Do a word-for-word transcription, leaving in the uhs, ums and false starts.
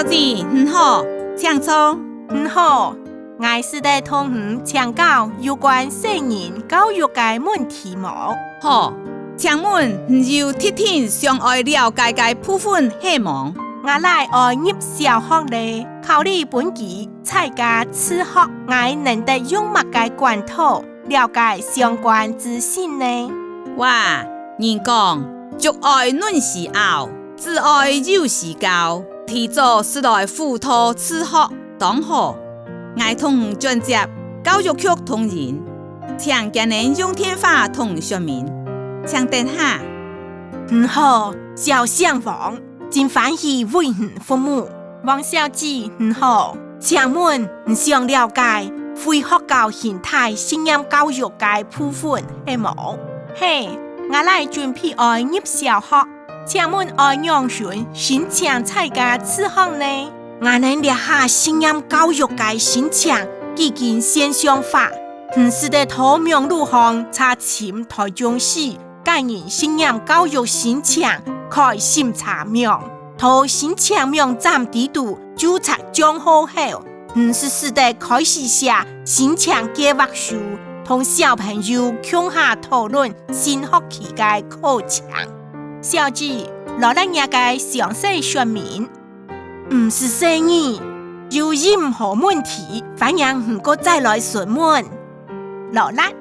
小姐，你好，請坐。你好，𠊎使得同你請教有關細人教育个問題無？好，請問你有特定想愛了解个部分係無？𠊎倈愛入小學咧，考慮分佢在家自學，𠊎能得用麼个管道 了解相關資訊呢？哇，人講，竹愛嫩時拗，子愛幼時教，提早識來輔導自學，當好。𠊎同你轉接教育局同仁，請佢等用電話同你說明。請等下。你好，小姓黃，真歡喜為你服務。黃小姐，你好，請問你想了解非學校型態實驗教育个部分係無？係，𠊎倈準備愛入小學，請問愛仰般申請在家自學呢？𠊎等這下實驗教育个申請既經線上化，你使得在網路項查詢臺中市 個人實驗教育申請開審查網，在申請網站底肚註冊帳號後，你就使得開始寫申請計畫書，同小朋友共下討論新學期个課程。小姐，勞力若个詳細說明。 毋使細義，有任何問題，歡迎你過再來詢問。勞力。